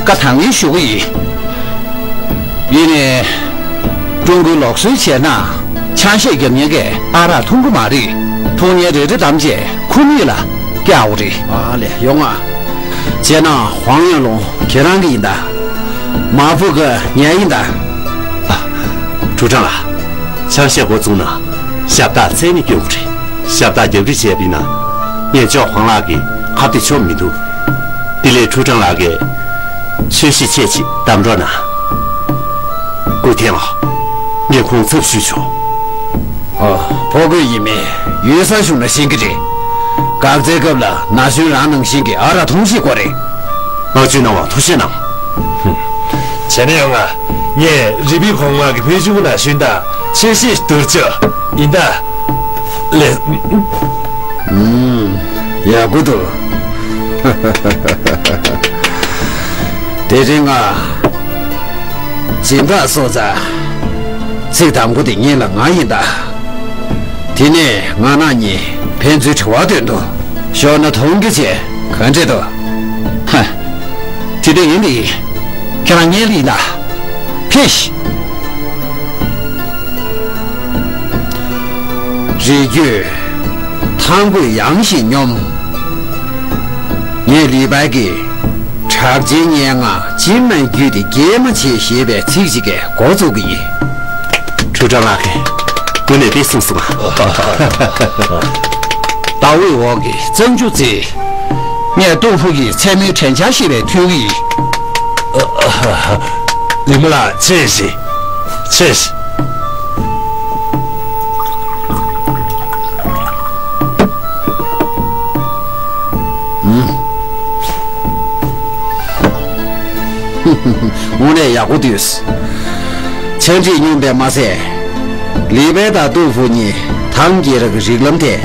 བཀའ་དང་ལེན་ཞུ་གི་ཡིན། ཡིན་ནའི། ཀྲུང་གོའི་ལུགས་སྲོལ་བྱས་ན། ཆང་ཤས་བརྒྱབ་མཁན་གྱིས་ཨ་རག་འཐུང་གི་མ་རེད། འཐུང་མཁན་རེ་རེ་བདམས་རྗེས་ཁུ་ནུས་ལ་བཀལ་དགོས་རེད། ཨ་ལས། ཡོང་ང་། བྱས་ན་ཧོང་ཡོན་ལུང་ཁྱེད་རང་གི་ཡིན་ད། མ་ཕུ་གི་ངའི་ཡིན་ད། ཨ། ཁྲུའུ་ཀྲང་ལགས། ཆང་ཤས་འགོ་བཙུགས་ན་ཞབས་བཏགས་ཚད་མེད་སྐྱོན་དགོས་རེད། ཞབས་བཏགས་རྒྱབ་རི་བྱས་པ་ཡིན་ན། ངས་ཅོ་ཧོང་ལགས་ཀྱི་ཁ་གཏད་ཆོག་མི་འདུག་དེ་ལས་ཁྲུའུ་ཀྲང་ལགས་ཀྱིས་ཆོས་གཞིས་ཆེད་ཅིག་བདམས་རོགས་གནང་། ཀུའེ་ཐེན་ལགས། ངས་ཁོང་ཚབ་ཞུས་ཆོག་ཨ། ཕོ་རྒོད་ཡིན་མིན་ཡུལ་ས་གཞུང་ལ་ཤེས་ཀྱི་རེད། འགག་རྩའི་སྐབས་ལ་ན་གཞོན་རང་ནང་བཞིན་གྱི་ཨ་རག་འཐུང་ཤེས་དགོས་རེད། བསྔགས་བརྗོད་གནང་བར་ཐུགས་རྗེ་གནང་། བྱས་ན་ཡོང་ང་། ངས་རི་པིན་གོང་མ་གི་ཕུལ་བྱུང་ན་གཞོན་དང་ཆོས་གཞིས་དུར་ལྕོག་ཡིན་ད། ལེ། ཨུམ། ཡག་པོ་འདུག་དེ་རིང་ང་། སྦྱིན་བདག་སོང་ཙང་། ཚིག་དང་པོ་དེ་ཉིད་ལ་ང་ཡིན་ད། དེ་ནས་ང་རང་གཉིས་ཕན་ཚུན་དྲི་བ་འདོན་དུ། ཞོགས་ན་མཐོང་རྒྱུ་བྱས་ག་འདྲས་འདུག་ཧ། དེ་འདྲ་ཡིན་དེ། ཁྱེད་རང་ངའི་ལུས་ལ། ཕེབས། རིགས་རྒྱུད་ཐང་པོས་ཡངས་ཤིང་སྙོམས། ངས་ལུས་པར་གྱིས། གྲགས་ཅན་སྙན་ངག་ཅིར་སྣང་རྒྱུད་དེ་རྒྱས་མ་བྱེད་ཞེས་པའི་ཚིག་ཅིག་གིས་འགོ་བཙུགས་ཀྱི་ཡིན། ཁྲུའུ་ཀྲང་ལགས་ཀྱིས་དངོས་གནས་དཔེ་གསུངས་སོང་ཨ། ཟླ་འོད་འོག་གི་གཙང་ཆུ་རྩེ། ངས་ཏུང་ཧྥུ་ཡི་མཚན་མོའི་དྲན་འཆར་ཞེས་པའི་འཐུས་ཀྱི། ལི་མོ་ལགས་ཆེ་ཞེ། ཆེ་ཞེ། དངོས་གནས་ཡག་པོ་འདུག་ཆང་དྲིས་སྙོམས་པས་མ་ཟད། ལི་པའེ་དང་ཏུའུ་ཧྥུ་གཉིས་ཐང་རྒྱལ་རབས་ཀྱི་རིགས་ལམ་ཐད་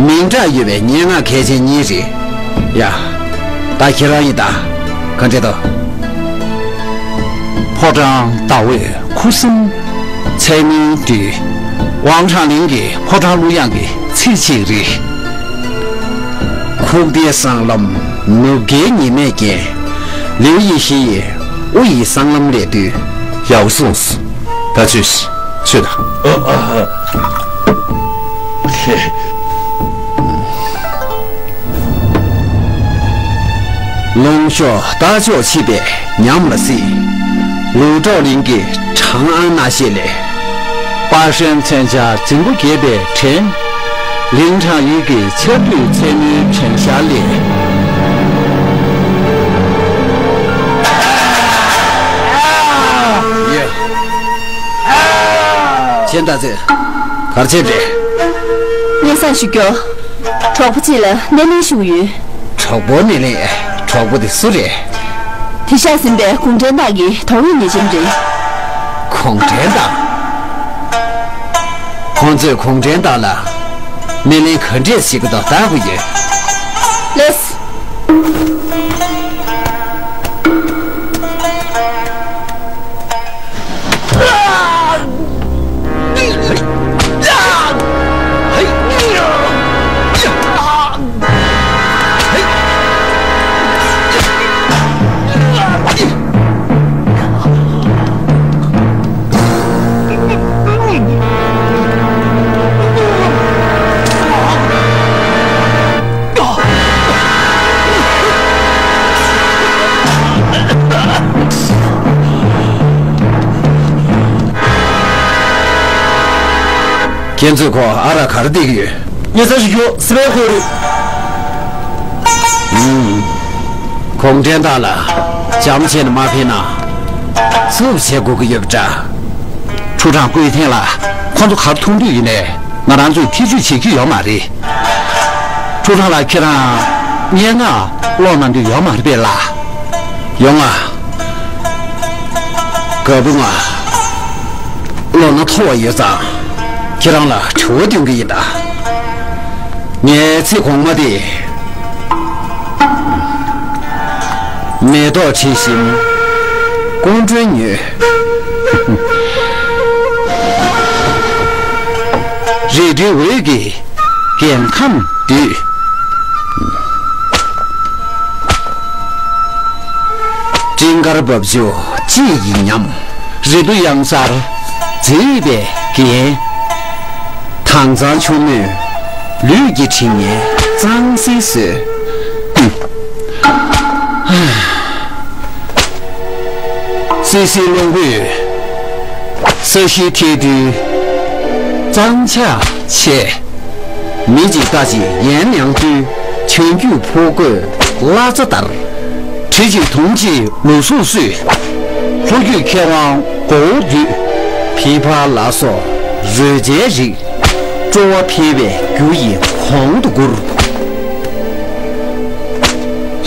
མིང་གྲགས་ཡོད་པའི་སྙན་ངག་མཁས་ཅན་གཉིས་རེད། ཡ། ད་ཁྱེད་རང་ཡིན་ད། ག་འདྲས་འདུག་ཕོ་བྲང་ཟླ་འོད་ཁུ་སིམ། ཚལ་མིན་འདི། ཝང་ཧྲང་ལིང་གི་ཕོ་བྲང་གླུ་དབྱངས་ཀྱི་ཚིག་ཅིག་རེད། ཁུག་རྟའི་སྲང་ལམ་ནུབ་ཀའི་ཉི་མས་བརྒྱན། ལིའུ་ཡེ་ཤེས་ཡི་དབུ་ཡི་སྲང་ལམ་ལས་བཏུས། ཡག་པོ་གསུངས། ད་ཚོས་ཚོས་དང་། ཨ་ཨ། ལུང་ཤོག་རྟ་མཆོག་ཆིབས་པའི་ཉམས་ལ་གཟིགས། ལུའུ་ཀྲའོ་གླིང་གི་ཁྲང་ཨན་གནའ་ཤུལ་ལས། པ་ཧྲན་མཚོན་ཆ་རྫིང་བུ་རྒྱས་པའི་བྲན། ལིང་ཁྲང་ཡུལ་གྱི་ཆར་དུས་མཚན་མོའི་བྲན་ཤར་ལས། ཡ། ཁྱེད་ད་ཚོས་གར་ཆེན་རེད། སྙན་སེང་ཞུ་རྒྱུ། གྲོགས་པོ་གཅིག་ལ་སྣེ་ལེན་ཞུ་གི་ཡོད། གྲོགས་པོ་སྣེ་ལེན། གྲོགས་པོ་དེ་སུ་རེད། དེ་ཤག་ཟིན་པའི་གུང་ཁྲན་ཏང་གི་དོགས་ཡོད་ཉེས་ཅན་རེད། གུང་ཁྲན་ཏང་། ཁོང་ཚོས་གུང་ཁྲན་ཏང་ལ་སྣེ་ལེན་ག་འདྲས་བྱེད་ཀྱི་འདུག་བལྟ་དགོས་ཡོད། ལགས། ཁྱེད་ཚོས་ཁོ་ཨ་རག་ག་རེ་སྟེར་གྱི་ཡོད། ཉེ་ས་ཞིག་ཡོད་སི་པའི་ཁོ་རེད། ཨུམ། གུང་ཁྲན་ཏང་ལ་བྱམས་བྱས་ནས་མ་ཕན་ན། རྩུབ་བྱེད་དགོས་ཀྱི་ཡོད་པ་འདྲ། ཁྲུའུ་ཁྲང་སྐུའི་ཐེངས་ལ་ཁོ་ཚོ་གར་ཐུག་འདོད་ཡིན་ནའི་ང་རང་ཚོས་ཐེ་བྱུས་བྱེད་ཀྱི་ཡོད་མ་རེད། ཁྲུའུ་ཁྲང་ལགས་ཁྱེད་རང་སྙན་ངག་ཀློག་གནང་འདོད་ཡོད་མ་རེད་པས་ལགས། ཡོང་ང་། རྒད་པོ་ང་། བློ་སྣ་མཐོ་བ་ཡོད་ཙང་ཁྱེད་རང་ལ་དྲི་བ་འདོན་གྱི་ཡིན་ད། ངའི་ཚེ་གོང་མ་དེ། མེ་ཏོག་དྲི་ཞིམ་སྐུ་མགྲོན་ཉོས། རི་ཁྲོད་འོད་ཀྱི་རྒྱལ་ཁམས་བསྡུས། སྤྲིན་དཀར་འབབ་ཆུ་དཔྱིད་ཀྱི་ཉམས། རི་དྭགས་གཡང་གཟར་མཛེས་པའི་རྒྱན། དྭངས་གཙང་ཕྱུག་མོས་ལུས་ཀྱི་དྲི་ངད་གཙང་སེལ་བཟོས། བསིལ་བསིལ་རླུང་བུས་ས་གཞི་ཐལ་རྡུལ་གཙང་ཆགས་བྱས། མི་གཅིག་རྟ་གཅིག་ཡན་ལེན་དུས། བྱང་རྒྱུད་ཕོ་རྒོད་བླ་རྩ་ལྟར། གྲི་གཅིག་དུང་གཅིག་ལུས་སྲོག་གསོས། ལྷོ་རྒྱུད་མཁས་དབང་མགོ་བོ་བསྡུས། བི་ཕ་ལ་སོགས་རོལ་ཆའི་རིགས། སྤྲོ་བ་འཕེལ་བའི་རྒྱུ་ཡི་གོང་དུ་བཀུར།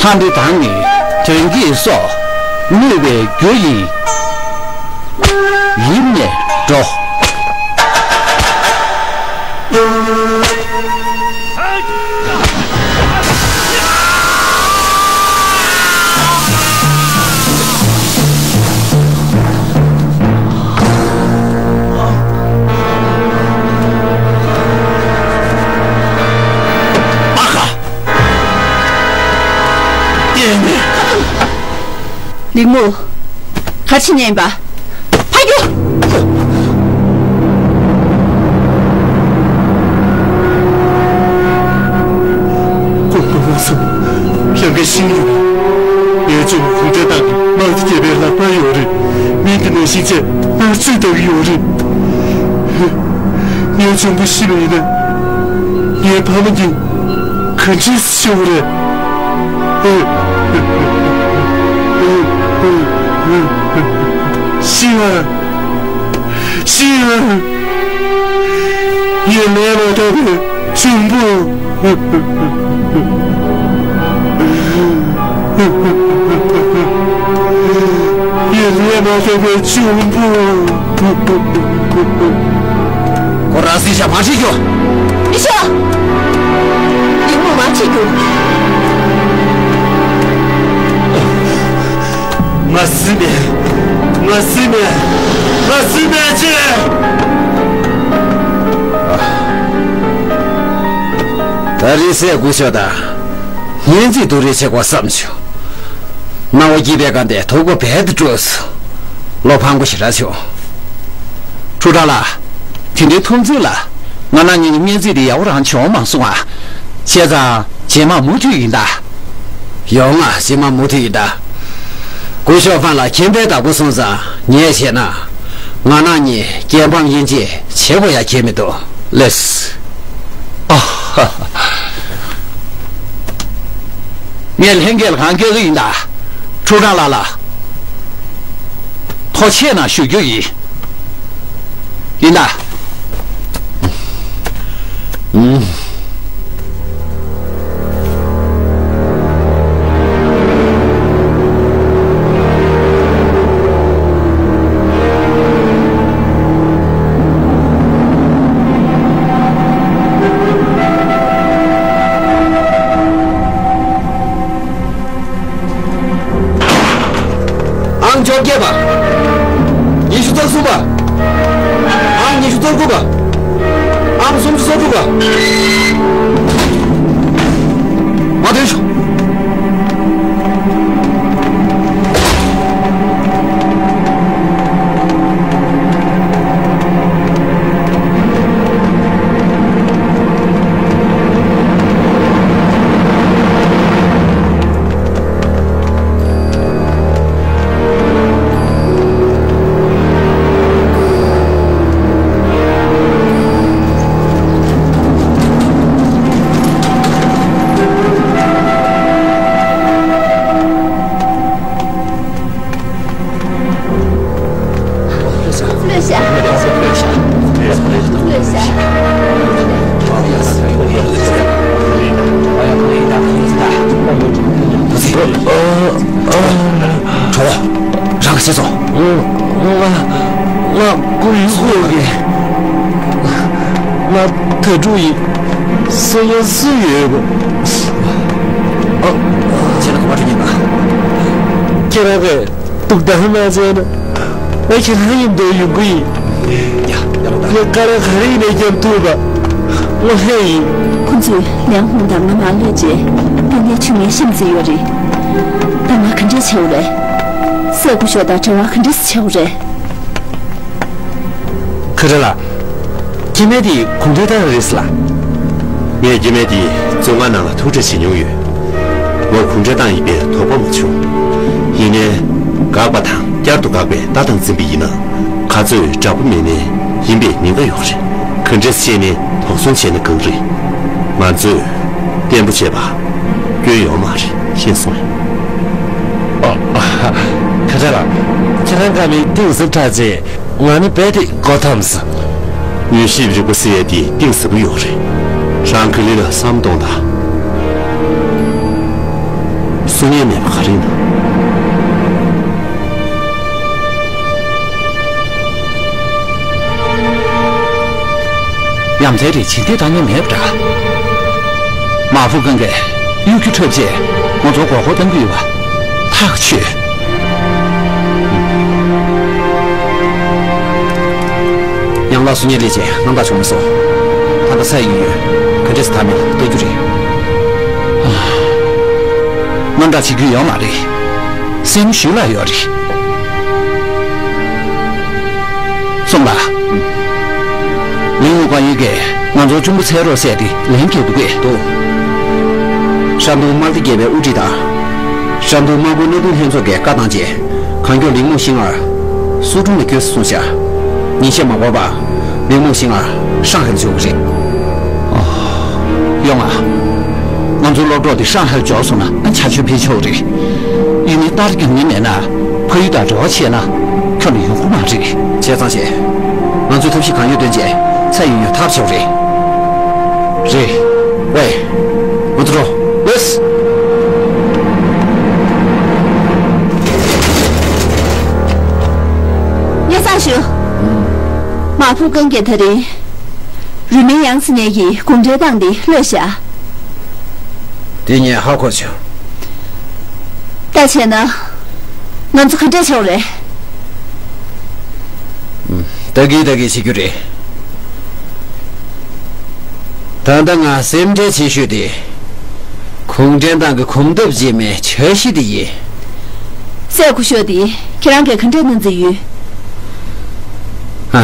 ལྷ་འདྲེ་དང་ནི་དོན་བགེགས་སོགས། གནོད་པའི་རྒྱུ་ཡི་ཡིབ་ནས་འགྲོ། ལིང་མུའུ། ག་རེ་བྱེད་མཁན་ཡིན་པ། ཕར་རྒྱུགས། ཁོང་ཁོང་ཚོ་ཡང་ག་ཤིང་ཡོད། ངས་ཚོ་གུང་ཁྲན་ཏང་གི་དམག་སྡེ་བརྒྱད་པའི་ལག་པར་ཡོད་རེད། མི་འདི་ནང་བཞིན་བྱས་ནར་ཚུད་བཏང་གི་ཡོད་རེད། ངས་ཚོ་མོ་ཤི་བ་ཡིན་ན། ངའི་ཕ་མ་གཉིས་ག་འདྲས་ཤི་བ་རེད། ཤི་བ། ཤི་ཡང་། ཡིད་ལས་མ་ཐོབ་པའི་འབྱུང་པོ། ཡིད་ལས་མ་ཐོབ་པའི་འབྱུང་པོ། ཁོ་རང་སྲིད་ཤག་མ་ཁྲིད་རྒྱུ། མི་ཤོག་ལིང་མུའུ་མ་ཁྲིད་རྒྱུ། ང་སྲིད་མེད། ང་སྲིད་མེད། ང་སྲིད་མེད་ཅེས། ད་རེས་སྲས་སྐུ་ཞབས་དང་སྙན་ཚིག་བསྡུར་རེས་བྱེད་དགོས་བསམ་བྱུང་། སྣང་བ་སྐྱིད་པའི་སྒང་དེ་དོགས་པ་རྦད་དེ་སྤྲོས་སོང་། བློ་ཕམ་པོ་ཞེ་དྲག་བྱུང་། ཕྲུག་དགྲ་ལགས། དེ་འདྲའི་ཐུགས་འཛེམ་ལ། ང་རང་གཉིས་ཀྱི་སྙན་ཚིག་དེ་ཡག་པོ་རང་བྱུང་མ་སོང་ཨ། བྱས་ཙང་རྗེས་མ་མུ་མཐུད་ཡིན་ད། ཡོང་ང་། རྗེས་མ་མུ་མཐུད་ཡིན་ད། སྐུ་ཞབས་ཧྥན་ལགས་མཁྱེན་པའི་བདག་པོ་སོང་ཙང་ངས་བྱས་ན། ང་རང་གཉིས་རྐྱེན་སྤངས་དབྱེ་འབྱེད་བྱེད་དགོས་ཡ་ཁྱད་མི་འདུག་ལགས། ཨ་ཧ་ཧ། ངས་ལྷན་རྒྱས་ལ་གང་སྐྱོན་གྱི་ཡིན་ད། ཕྲུག་དགྲ་ལགས་ལ། ཐུགས་རྗེ་གནང་ཞུ་རྒྱུ་ཡིན། ཡིན་ད། ཨུམ། ཨང་བཅོ་བརྒྱད་པ། ཉི་ཤུ་རྩ་གསུམ་པ། ཨང་ཉི་ཤུ་རྩ་དགུ་པ། ཨང་སུམ་ཅུ་སོ་དྲུག་པ། མར་ཐོན་ཤོག་ལྷོད་ཤག་ལྷོད་ཤག་ལྷོད་ཤག་གྲོགས། རང་ག་བྱས་སོང་། ང་ང་ཁོར་ཡུག་ཁོར་གི་ང་དྭ་ཕྲུག་ཡིན། སུ་ཡང་སུ་ཡོད་གོ་ཁྱེད་ལ་ག་པར་འགྲོ་ཉན་པ། ཁྱེད་རང་གི་ཐུགས་དམ་མ་བྱས་ན། ང་ཁྱེད་རང་ཡིན་མདོག་ཡོང་གི་ཡིན། ཡ་ཡ་ལོ་ད། ངས་ཀ་ར་ག་རེ་ཡིན་ནས་རྒྱབ་ཐུབ་པ། ངོ་ལྷད་ཡིན། ཁོ་ཚོས་ལིའང་ཧུང་དང་ང་མར་གློད་རྗེས། ཏན་ཏན་ཆུང་ངའི་ཤི་མི་ཚེ་ཡོད་རེད། ད་ང་ག་འདྲས་བྱེད་དགོས་རེད། སྲས་སྐུ་ཞབས་དང་འབྲེལ་བ་ག་འདྲས་བྱེད་དགོས་རེད། ཁ་བྲལ་ལགས། སྐྱེ་དམན་དེ་གུང་ཁྲན་ཏང་རེད་ཟེར་ལ། ངས་སྐྱེ་དམན་དེ་བཙོན་ཁང་ནང་ལ་ཐུག་འཕྲད་བྱེད་མྱོང་ཡོད། ངོ་། གུང་ཁྲན་ཏང་ཡིན་པའི་དོགས་པ་མ་བྱུང་། ཡིན་ནའི། འགག་པ་དང་བསྐྱར་དུ་འགག་པའི་ལྟ་སྟངས་འཛིན་པ་ཡིན་ན། ག་ཚོད་དྲག་པོ་མེད་ནའི་ཡིན་པའི་ཉེན་ཁ་ཡོད་རེད། ག་འདྲས་བྱས་ནས་དོགས་ཟོན་བྱས་ན་གང་རེད། ང་ཚོས་བརྟན་པོ་བྱས་པ་སྐྱོན་ཡོད་མ་རེད། ཤེས་སོང་ངས། ཨ། ཨ། ཁ་བྲལ་ལགས། ཁྱེད་རང་ཁ་མིག་གཏིང་ཟབ་དྲགས་རྗེས། ང་ནི་རྦད་དེ་མགོ་འཐོམས་སོང་། མྱུལ་ཞིབ་རིག་པ་ཟེར་ཡས་དེ་གཏིང་ཟབ་པོ་ཡོད་རེད། རང་ག་ལེ་ལ་བསམ་གཏོང་དང་། གསུང་ཉན་མེད་པ་ག་རེ་ཡིན་ནམ། ཡ་མཚན་རེད། བྱེད་འདོད་གཏན་ནས་མེད་པ་འདྲ། མ་ཧྥུ་ཀུན་གྱིས་གཡོ་སྒྱུ་འཁྲབ་རྗེས་ང་ཚོར་མགོ་སྐོར་གཏོང་གི་ཡོད་པ་ཐག་ཆོད། ཡང་ལ་སུ་ཉེ་ལས་བྱས་རྣམ་དག་བྱུང་མ་སོང་། ད་ལྟ་ཚ་ཡི་ཡོད་ག་འདྲས་ཐ་མལ་ལྟ་རྒྱུ་རེད། རྣམ་དག་བྱེད་རྒྱུ་ཡོད་མ་རེད། སེམས་ཤུགས་ལ་ཡོད་རེད། སོང་ལ། ལིའུ་ཀུང་ཡི་གིས་ང་ཚོར་གཅུང་པོ་འཚོལ་རོགས་ཟེར་ཏེ་ལན་བརྒྱབ་འདུག་གས། འདུག་ཧྲན་ཏུང་དམར་ཐིག་སྒེར་པའི་དབུ་ཁྲིད་དང་། ཧྲན་ཏུང་དམར་པོའི་གནད་དོན་ལྷན་ཚོགས་ཀྱིས་བཀའ་བཏང་རྗེས། གང་མགྱོགས་ལིང་མོ་ཤིང་ཨར་སུའུ་ཀྲུང་ལ་བསྐྱོད་སོང་ཤག་ཉིན་ཤས་མ་འགོར་བར་ལིང་མོ་ཤིང་ཨར་ཧྲང་ཧའེ་ལ་འབྱོར་གྱི་རེད། ཡོང་ང་། ང་ཚོའི་སློབ་གྲོགས་དེ་ཧྲང་ཧའེ་ལ་འབྱོར་སོང་ན་ཨ་ཆ་ཆོད་ཕེབས་ཆོག་རེད། ཡིན་ནའི་ལྟར་རྒྱག་མཁན་མེད་ན། ཕ་ཡུལ་དང་འབྲེལ་བ་བྱས་ན་ཁྱོན་ནས་ཡོང་གི་མ་རེད། བྱས་ཙང་བྱས། ང་ཚོས་ཐབས་ཤེས་གང་ཡོད་བཏོན་རྗེས་ཚ་ཡོད་ཡོད་ཐག་ཆོད་རེད། རེད། ཝེ། ང་ཚོ་འགྲོ། ལེས། སྙན་སེང་ཞུ། མ་ཧྥུ་ཀུན་གྱིས་ད་རིང་རུས་མིང་ཡང་སི་ཉེ་ཡིས་གུང་ཁྲན་ཏང་དེ་གློད་བཞག་དེ་ངས་ཧ་གོ་བྱུང་། ད་བྱས་ན། ང་ཚོ་ག་འདྲས་བྱེད་དགོས་རེད། ད་གིན་ད་གིན་བྱེད་རྒྱུ་རེད། ད་ལྟ་ང་སེམས་ཁྲལ་ཆེ་ཤོས་དེ། གུང་ཁྲན་ཏང་གི་གོམ་སྟབས་རྗེས་མའི་འཆར་གཞི་དེ་ཡིན། སྲས་སྐུ་ཞབས་དེ་ཁྱེད་རང་གིས་ག་འདྲས་གནང་རྩིས་ཡོད། ཨ།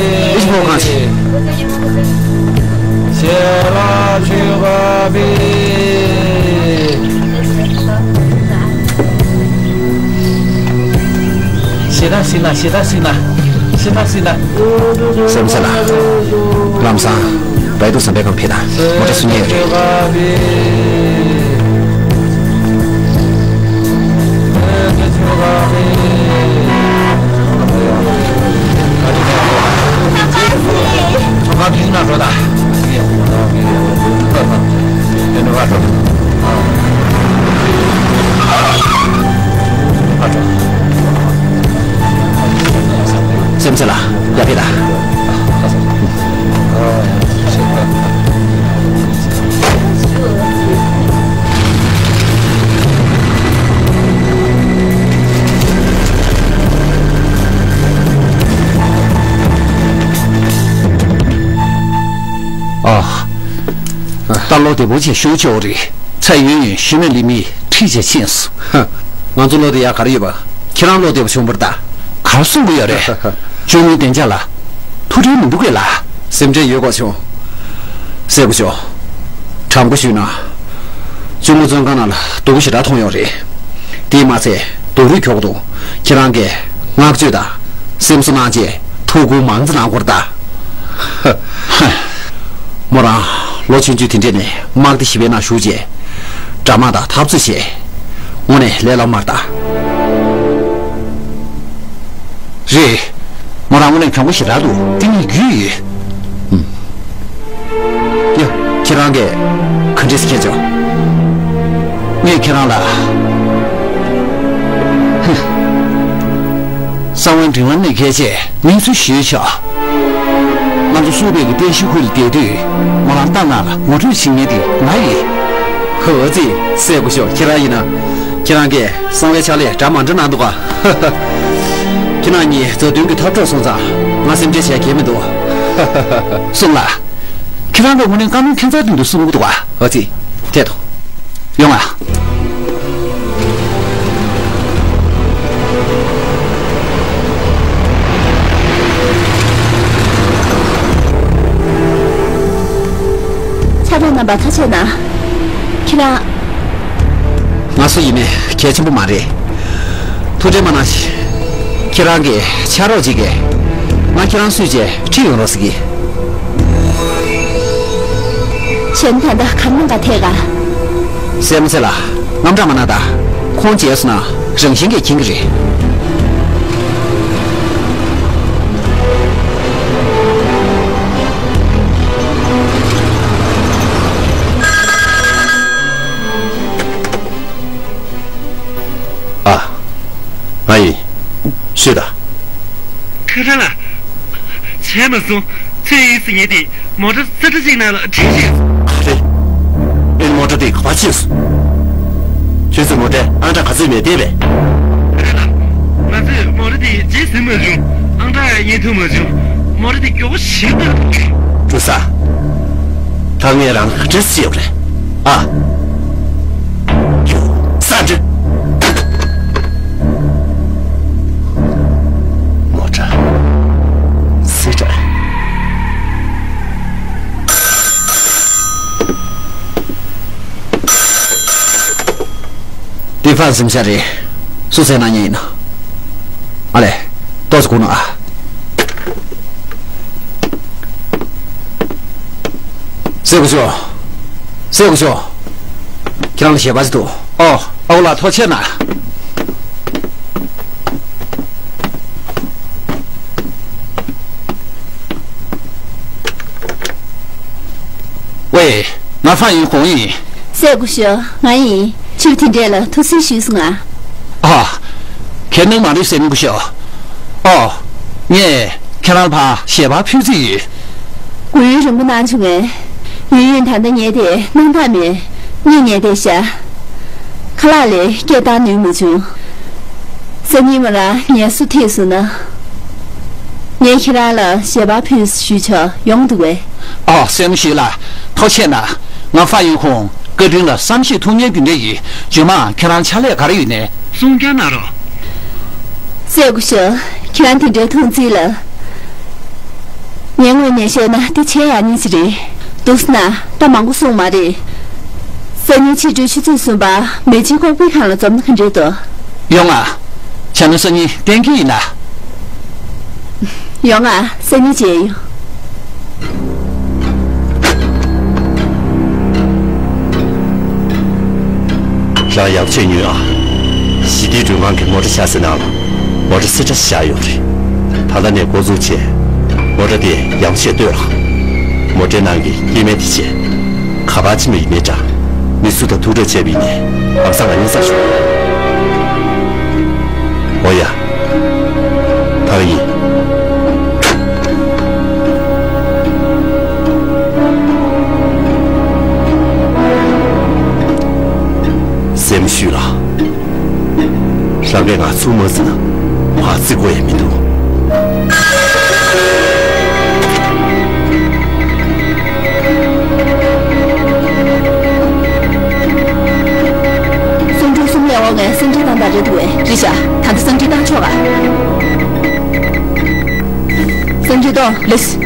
ཨེ་ཅི་ཕོ་གང་ཆེ། ཞེ་ལ་ཆུ་བ་པི། ཞེ་ད་སི་ན་ཞེ་ད་སི་ན་ཞེ་ད་སི་ན། སེམས་ཚེ་ལ། ལམ་སང་བལ་དུ་ཟམ་པའི་སྒང་ཕེབས་དང་མོ་ཊ་སུ་ཉལ་ཡོད་རེད། སེམས་ཚེ་ལ་ཡར་ཕེབས་དང་། ཨ། ད་བློ་བདེ་པོ་བྱས་བཞུགས་ཆོག་རེད། ཚ་ཡོད་ཡོད་ཞུ་མེད་ལི་མི་ཁྲིད་བྱས་ཕྱིན་སོང་། ཧ། ང་ཚོ་བློ་བདེ་ཡག་ག་རེ་ཡོད་པ། ཁྱེད་རང་བློ་བདེ་པོ་བྱུང་བར་ད། གར་སོང་གི་ཡོད་རེད། ཧ་ཧ། གཅུང་མོའི་བདེ་འཇགས་ལ་ཐུགས་ཁྲལ་མི་འདུག་གས་ལ། སེམས་ཁྲལ་ཡོད་དགོས་བྱུང་། སྲས་སྐུ་ཞབས། དྲང་པོ་ཞུས་ན། གཅུང་མོ་བཙོན་ཁང་ནང་ལ་སྡུག་པོ་ཞེ་དྲག་མཐོང་ཡོད་རེད། དེས་མ་ཚད་སྡུག་རུས་ཁྱོག་འདུག་ཁྱེད་རང་གིས་བསྔགས་བརྗོད་དང་སེམས་གསོ་གནང་རྗེས་ཐུགས་ཁུར་མང་ཙམ་གནང་དགོས་རེད་ད། མོ་རང་ལོ་ཆུང་ཆུང་དེ་འདྲས་ནས་དམག་སྡེ་ཞི་བའི་ནང་ཞུགས་རྗེས་དགྲ་དམག་དང་འཐབ་རྩོད་བྱས། དངོས་གནས་ལས་སླ་མ་རེད་ད། རེད། མོ་རང་དངོས་གནས་གྱོང་པོ་ཞེ་དྲག་འདུག་དེ་ནི་རྒྱུས་ཡོད། ཨུམ། ཡ། ཁྱེད་རང་གིས་ག་འདྲས་མཁྱེན་བྱུང་། ངས་ཁྱེད་རང་ལ། ཧུམ། གསང་བའི་མགྲིན་དབང་ནས་གལ་ཆེ་གནས་ཚུལ་ཞུས་ཆོག་ང་ཚོ་སུ་བེ་གི་པེ་ཤི་ཁུལ་བསྡད་དུས་མོ་རང་ཏང་ནང་ལ་ངོ་སྤྲོད་བྱེད་མཁན་དེ་ང་ཡིན། ཧོ་ཙི། སྲས་སྐུ་ཞབས་ཁྱེད་རང་ཡིན་ན། ཁྱེད་རང་གིས་གསང་བའི་ཕྱག་ལས་འདྲ་མ་འདྲ་གནང་འདུག་ག་ཁྱེད་རང་གཉིས་མཛའ་མཐུན་གྱི་འཐབ་གྲོགས་སོང་ཙང་ང་སེམས་ཁྲལ་བྱས་གལ་མི་འདུག་གསུངས་ལ། ཁྱེད་རང་གིས་དངོས་གནས་བཀའ་མོལ་ཁྱད་མཚར་དོན་དུ་གསུང་གི་འདུག་ག་ཨ་ཙི། དེ་དང་། ཡོང་ང་། ཕྱག་རོགས་རྣམ་པ་ཐུགས་རྗེ་གནང་། ཁྱེད་རང་། ང་སུ་ཡིན་མིན་གལ་ཆེན་པོ་མ་རེད། ཐུགས་ཁྲལ་མ་གནང་ཞིག་ཁྱེད་རང་གི་ཕྱག་རོགས་ཅིག་གིས་ང་ཁྱེད་རང་བསུས་རྗེས་ཁྲིད་ཡོང་རོགས་ཟེར་གི། གཞན་ད་ལྟ་གར་གནང་ག་ཐད་ག་སྲས་མོ་ཚེ་ལ་དངངས་སྐྲག་མ་གནང་ད། ཁོང་རྗེས་སུ་ན་རང་བཞིན་གྱིས་མཁྱེན་གི་རེད། ཨ། ང་ཡིན། ཤོད་ད། ཁ་ཁྲ་ལ། བྱས་མ་སོང་། ཚེ་ཡིན་ཟེར་ངེས་ཏེ་མོ་ཊ་ས་ཁྲ་ཅིག་ནང་ལ་ཁྲིད་ཅིག་ཨ་རེ། ཨེ་མོ་ཊ་དེ་ག་པར་ཕྱིན་སོང་། ཁྱོད་ཚོའི་མོ་ཊའི་ཨང་གྲངས་ག་ཚོད་མེད་བལྟས་པས། ང་ཚོས་མོ་ཊ་དེ་རྗེས་ཟིན་མ་བྱུང་། ཨང་གྲངས་རྙེད་ཐུབ་མ་བྱུང་། མོ་ཊ་དེ་མགྱོགས་པོ་ཞིག་འདུག་འགྲོ་ས། ད་ངས་རང་ལ་ག་འདྲས་བྱེད་དགོས་རེད། ཨ། ས་འདྲི། མོ་ཊ། སི་ཊ། འདི་ཕར་ཟིན་བྱ་རེད། སུ་ཟས་ན་ཉན་ཡིན་ན། ཨ་ལས། ཏོག་ཙམ་སྒུག་ན་ཨ། སྲས་སྐུ་ཞབས། སྲས་སྐུ་ཞབས། ཁྱེད་རང་ལ་ཞལ་པར་ཞིག་འདུག་ཨོ། ཨའུ་ལགས་ཐུགས་རྗེ་གནང་། ཝེ། ང་ཧྥང་ཡུན་ཧུང་ཡིན། སྲས་སྐུ་ཞབས། ང་ཡིན། ཕྱིར་དེ་འདྲས་ལ་ཐུགས་སྲས་ཞུས་སོང་ང་། ཨ། ཁྱེད་ནང་མ་རེད་ཟེར་མི་སྐུ་ཞབས། ཨོ། ངས་ཁྱེད་རང་ལ་ཕར་ཞལ་པར་ཕུལ་རྩིས་ཡོད། སྐུ་ཡུན་རིང་པོ་གནང་བྱུང་ངས། ཡུན་ཡུན་ད་ལྟ་ཉལ་ཏེ་སྣང་དག་མེད། གཉིད་ཉལ་བསྡད་ཤག་ཁ་ལག་ལས་སྐད་བཏང་ནུས་མ་བྱུང་། སང་ཉིན་མོ་རང་ངལ་གསོ་ཐེབས་སོང་ན། ངས་ཁྱེད་རང་ལ་ཞལ་པར་ཕུལ་ཞུས་ཆོག་ཡོང་འདུག་གས། ཨོ། སྲས་མོ་ཞུས་ལགས། ཐུགས་རྗེ་གནང་། ང་ཧྥང་ཡུན་ཧུང་བཀའ་དྲིན་ལ་བསམ་ཤེས་ཐུབ་མཁན་རྒྱུ་འབྲས་ཡིན། རྗེས་མ་ཁྱེད་རང་ཕྱག་ལས་ག་རེ་ཡོད་ནའི་གསུང་བཤད་གནང་རོགས། སྲས་སྐུ་ཞབས། ཁྱེད་རང་དེ་འདྲའི་ཐུགས་རྗེ་ལ། ངའི་ངོས་ནས་བཤད་ན་དེ་བྱས་ཡག་ཉེན་ཞིག་རེད། འདུག་སེ་ན་ད་མང་པོ་གསུངས་མ་རེད། སང་ཉིན་ཕྱི་དྲོའི་ཆུ་ཚོད་གསུམ་པ་མེ་ཆི་ཀོག་པའི་ཁང་ལ་འཛོམས་ན་ག་འདྲས་འདུག་ཡོང་ང་། བྱས་ན་སང་ཉིན་གཏན་འཁེལ་ཡིན་ན། ཡོང་ང་། སང་ཉིན་མཇལ་ཡོང་། རང་ཡག་ཆེད་ཉོས་ཨ། ཞི་བདེའི་མགྲོན་ཁང་གི་མོ་ཊ་ཆ་ཚང་ནང་ལ་མོ་ཊ་སེ་འདྲ་ཞིག་བཞག་ཡོད་རེད། ད་ལྟ་ནས་འགོ་འཛུགས་བྱས། མོ་ཊ་དེ་ཡག་ཆེད་ལྟོས་ལ། མོ་ཊའི་ནང་གི་སྐྱེ་དམན་དེ་བྱས། ག་པར་ཕྱིན་པ་ཡིན་ནའི་འདྲ། མི་སུ་དང་ཐུག་འཕྲད་བྱས་པ་ཡིན་ནའི་ལམ་སང་ང་སྙན་སེང་ཞུ། འོ་ཡ། ད་ག་ཡིན། སྲས་མོ་ཞུས་ལགས། རང་གིས་ང་ཚུར་མ་བརྩིས་ན་ཕར་བརྩི་དགོས་ཡ་མི་འདུག་གསང་སྤྱོད་གསུམ་ལས་འོག་ངས་གསང་འཕྲིན་བཏང་སྟངས་རེད་འདུག་གས། རེད་ཤག་ད་ལྟ་གསང་འཕྲིན་བཏང་ཆོག་ག་གསང་འཕྲིན་གཏོང་། ལགས།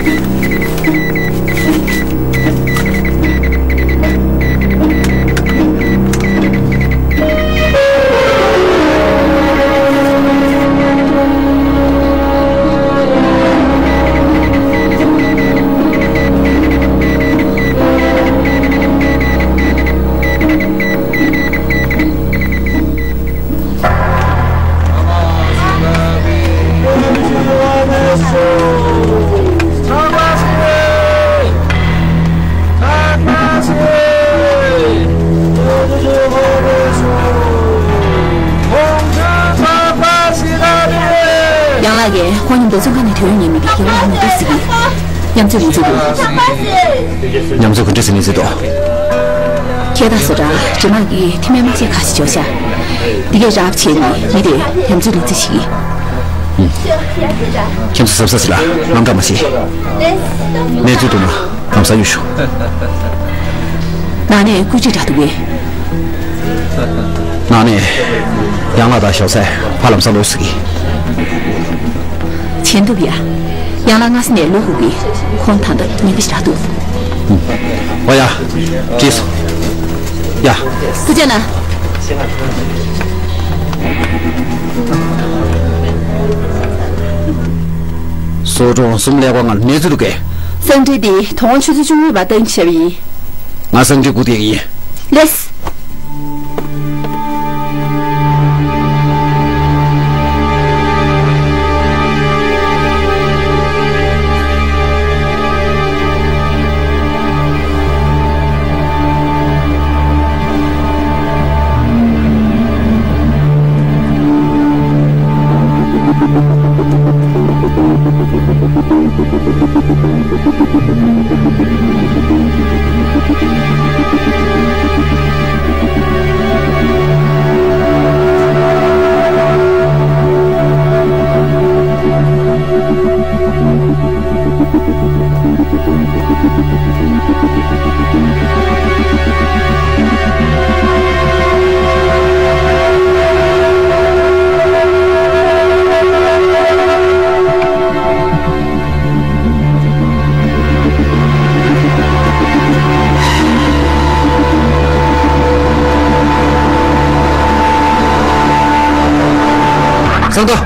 ཡང་ལགས་ཀྱིས་ཁོང་མཉམ་དུ་བཙོན་ཁང་ནས་ཐོན་ཡོང་མཁན་མི་དེ་ཡང་ལགས་མི་འདུག་ཟེར་གི། མཉམ་འཛུལ་ལེན་རྩིས་འདུག་མཉམ་འཛུལ་ག་འདྲ་ཟེར་ལེན་རྩིས་འདུག་ཁྱེད་ད་སོ་ར་རྗེས་མ་གི་ཐེ་མེད་མ་ཆད་ཁ་ཞིག་འཇོག་ཤག་འདི་གས་རབ་བྱས་ནས་མི་དེ་མཉམ་འཛུལ་ལེན་རྩིས་བྱེད་ཀྱི། ཁྱེད་ཚོ་གཟབ་གཟབ་བྱེད་ལ་དངངས་སྐྲག་མ་བྱེད། གནས་ཚུལ་འདུག་ན་ལམ་སང་གཡུག་ཞོག་ནང་ནས་བཀོད་སྒྲིག་དྲག་འདུག་གས། ནང་ནས་ཡང་ལགས་དང་ཞོགས་ཟས་ཕར་ལམ་སང་ལོག་ཟེར་གི། བྱས་འདུག་ཡ། ཡང་ལགས་སྔ་ས་ནས་ལོག་དགོས་གི། ཁོང་ད་ལྟ་ཉེན་ཁ་ཞིག་རག་འདུག་ཨོ་ཡ། བྲིས་སོང་། ཡ། ཐུགས་རྗེ་གནང་། སོ་གྲོང་གསུམ་ལས་ཀ་ང་ལ་གནས་ཚུལ་འདུག་གས། གསང་འཕྲིན་འདི་དོ་དགོང་ཆུ་ཚོད་བཅུ་གཉིས་པར་གཏང་བྱས་པ་ཡིན། ང་གསང་འཕྲིན་སྒུག་བསྡད་ཀྱི་ཡིན། ལགས། གསང་རྡོ།